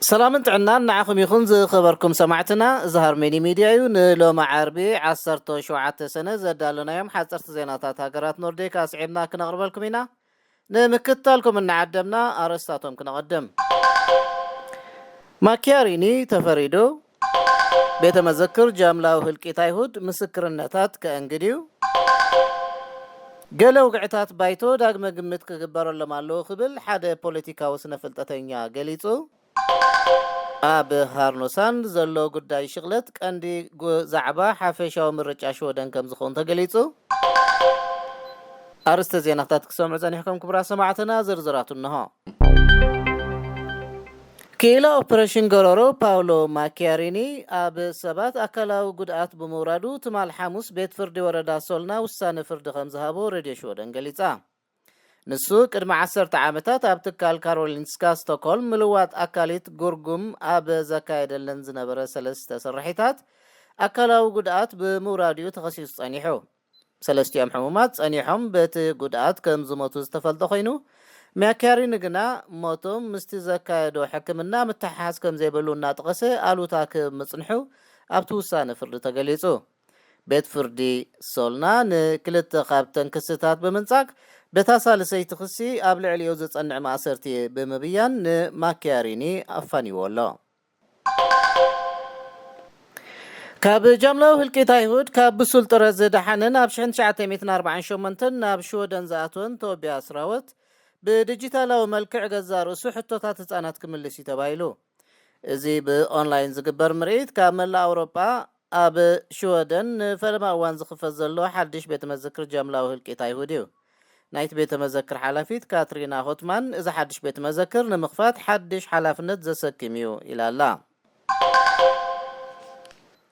ሰላምን ጥዕናን ንዓኹም ይኹን ዝኸበርኩም ሰማዕትና። እዚ ሃርሜኒ ሚድያ እዩ። ንሎሚ ዓርቢ ዓሰርተ ሸውዓተ ሰነ ዘዳለናዮም ሓፀርቲ ዜናታት ሃገራት ኖርዲክ ኣስዒብና ክነቕርበልኩም ኢና። ንምክትታልኩም እናዓደምና ኣርእስታቶም ክነቐድም። ማኪያሪኒ ተፈሪዱ። ቤተ መዘክር ጃምላዊ ህልቂት ኣይሁድ ምስክርነታት ከእንግድ እዩ። ገለ ውግዕታት ባይቶ ዳግመ ግምት ክግበረሎም ኣለዎ ክብል ሓደ ፖለቲካዊ ስነ ፍልጠተኛ ገሊጹ። ኣብ ሃርኖሳን ዘሎ ጉዳይ ሽቕለት ቀንዲ ጉ-፣ ዛዕባ ሓፈሻዊ ምርጫ ሽወደን ከም ዝኸውን ተገሊጹ። ኣርእስተ ዜናታት ክሰምዑ ጸኒሕኩም ክቡራት ሰማዕትና፣ ዝርዝራቱ እንሆ። ክኢላ ኦፕሬሽን ገረሮ ፓውሎ ማኪያሪኒ ኣብ ሰባት ኣካላዊ ጉድኣት ብምውራዱ ትማል ሓሙስ ቤት ፍርዲ ወረዳ ሶልና ውሳነ ፍርዲ ከም ዝሃቦ ሬድዮ ሽወደን ገሊጻ። ንሱ ቅድሚ ዓሰርተ ዓመታት ኣብ ትካል ካሮሊንስካ ስቶክሆልም ምልዋጥ ኣካሊት ጉርጉም ኣብ ዘካየደለን ዝነበረ ሰለስተ ስርሒታት ኣካላዊ ጉድኣት ብምውራድኡ ተኸሲሱ ጸኒሑ። ሰለስቲኦም ሕሙማት ጸኒሖም በቲ ጉድኣት ከም ዝሞቱ ዝተፈልጠ ኮይኑ፣ ማኪያሪኒ ግና ሞቶም ምስቲ ዘካየዶ ሕክምና ምትሕሓዝ ከም ዘይብሉ እናጠቐሰ ኣሉታ ክህብ ምጽንሑ ኣብቲ ውሳነ ፍርዲ ተገሊጹ። ቤት ፍርዲ ሶልና ንክልተ ካብተን ክስታት ብምንጻግ፣ በታ ሳልሰይቲ ክሲ ኣብ ልዕሊኡ ዝጸንዕ ማእሰርቲ ብምብያን ንማኪያሪኒ ኣፋንይዎ ኣሎ። ካብ ጃምላዊ ህልቂት ኣይሁድ ካብ ብሱል ጥረት ዝደሓነን ኣብ ሽሕን ትሽዓተ ሚእትን ኣርባዓን ሸሞንተን ናብ ሽወደን ዝኣተወን ቶቢያስ ራወት ብዲጂታላዊ መልክዕ ገዛእ ርእሱ ሕቶታት ህጻናት ክምልስ እዩ ተባሂሉ። እዚ ብኦንላይን ዝግበር ምርኢት ካብ መላእ ኣውሮጳ ኣብ ሽወደን ንፈለማ እዋን ዝኽፈት ዘሎ ሓድሽ ቤተ መዘክር ጃምላዊ ህልቂት ኣይሁድ እዩ። ናይቲ ቤተ መዘክር ሓላፊት ካትሪና ሆትማን፣ እዚ ሓድሽ ቤተ መዘክር ንምኽፋት ሓድሽ ሓላፍነት ዘሰክም እዩ ኢላ ኣላ።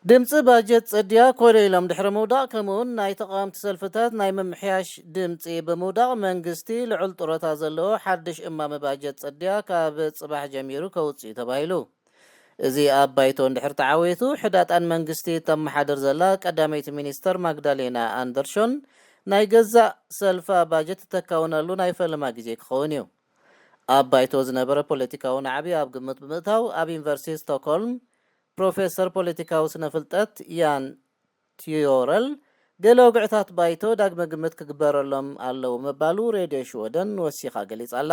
ድምፂ ባጀት ፅድያ ኮደ ኢሎም ድሕሪ ምውዳቕ፣ ከምኡውን ናይ ተቓወምቲ ሰልፍታት ናይ ምምሕያሽ ድምፂ ብምውዳቕ፣ መንግስቲ ልዑል ጥሮታ ዘለዎ ሓድሽ እማመ ባጀት ፅድያ ካብ ፅባሕ ጀሚሩ ከውፅእ እዩ ተባሂሉ። እዚ ኣብ ባይቶ እንድሕር ተዓዊቱ፣ ሕዳጣን መንግስቲ እተመሓድር ዘላ ቀዳመይቲ ሚኒስተር ማግዳሌና ኣንደርሾን ናይ ገዛእ ሰልፋ ባጀት እተካውነሉ ናይ ፈለማ ግዜ ክኸውን እዩ። ኣብ ባይቶ ዝነበረ ፖለቲካዊ ናዕቢ ኣብ ግምት ብምእታው፣ ኣብ ዩኒቨርሲቲ ስቶክሆልም ፕሮፌሰር ፖለቲካዊ ስነ ፍልጠት ያን ቲዮረል፣ ገለ ወግዕታት ባይቶ ዳግመ ግምት ክግበረሎም ኣለዉ ምባሉ ሬድዮ ሽወደን ወሲኻ ገሊጻ ኣላ።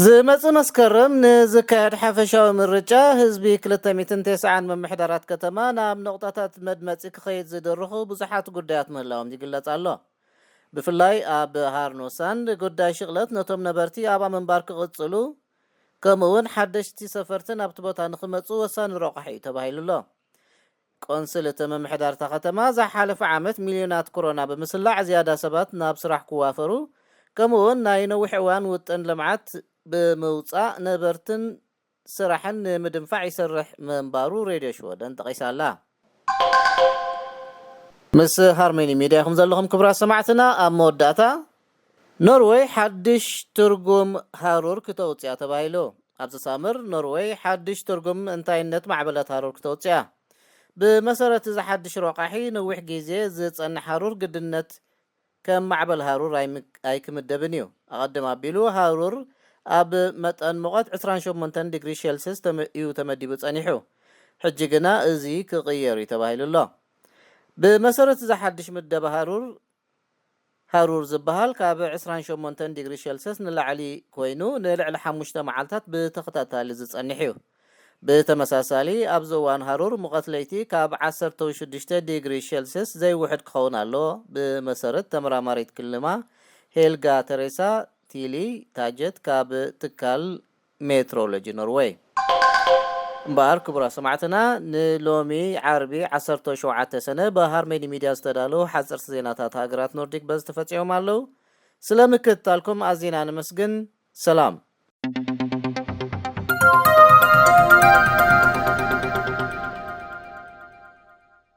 ዝመጽእ መስከረም ንዝካየድ ሓፈሻዊ ምርጫ፣ ህዝቢ ክልተ ሚእትን ተስዓን ምምሕዳራት ከተማ ናብ ነቑጣታት መድመጺ ክኸይድ ዝድርኹ ብዙሓት ጉዳያት ምህላዎም ይግለጽ ኣሎ። ብፍላይ ኣብ ሃርኖሳን ጉዳይ ሽቕለት ነቶም ነበርቲ ኣብኣ ምንባር ክቕጽሉ፣ ከምኡ እውን ሓደሽቲ ሰፈርቲ ናብቲ ቦታ ንኽመጹ ወሳኒ ረቋሒ እዩ ተባሂሉ ኣሎ። ቆንስል እቲ ምምሕዳር እታ ከተማ ዝሓለፈ ዓመት ሚልዮናት ኮሮና ብምስላዕ ዝያዳ ሰባት ናብ ስራሕ ክዋፈሩ፣ ከምኡ እውን ናይ ነዊሕ እዋን ውጥን ልምዓት ብምውጻእ ነበርትን ስራሕን ንምድንፋዕ ይሰርሕ ምንባሩ ሬድዮ ሽወደን ጠቒሳ ኣላ። ምስ ሃርሜኒ ሚድያ ኢኹም ዘለኹም ክቡራት ሰማዕትና። ኣብ መወዳእታ፣ ኖርወይ ሓድሽ ትርጉም ሃሩር ክተውፅያ ተባሂሉ። ኣብዚ ሳምር ኖርወይ ሓድሽ ትርጉም እንታይነት ማዕበላት ሃሩር ክተውፅያ። ብመሰረት እዚ ሓድሽ ረቋሒ፣ ነዊሕ ግዜ ዝጸንሕ ሃሩር ግድነት ከም ማዕበል ሃሩር ኣይም-፣ ኣይክምደብን እዩ። ኣቐድም ኣቢሉ ሃሩር ኣብ መጠን ሙቐት ዕስራን ሸሞንተን ዲግሪ ሴልስየስ ተመ-፣ እዩ ተመዲቡ ጸኒሑ። ሕጂ ግና እዚ ክቕየር እዩ ተባሂሉ ኣሎ። ብመሰረት እዚ ሓድሽ ምደባ ሃሩር፣ ሃሩር ዝበሃል ካብ ዕስራን ሸሞንተን ዲግሪ ሴልስየስ ንላዕሊ ኮይኑ፣ ንልዕሊ ሓሙሽተ መዓልታት ብተኸታታሊ ዝጸንሕ እዩ። ብተመሳሳሊ፣ ኣብዚ እዋን ሃሩር፣ ሙቐት ለይቲ ካብ ዓሰርተ ሽዱሽተ ዲግሪ ሴልስየስ ዘይውሕድ ክኸውን ኣለዎ፣ ብመሰረት ተመራማሪት ክልማ ሄልጋ ተሬሳ ቲሊ ታጀት ካብ ትካል ሜትሮሎጂ ኖርወይ። እምበኣር፣ ክቡራት ሰማዕትና፣ ንሎሚ ዓርቢ ዓሰርተ ሸውዓተ ሰነ ብሃርሜኒ ሚድያ ዝተዳለዉ ሓፀርቲ ዜናታት ሃገራት ኖርዲክ በዚ ተፈጺሞም ኣለዉ። ስለ ምክትታልኩም ኣዚና ነመስግን። ሰላም።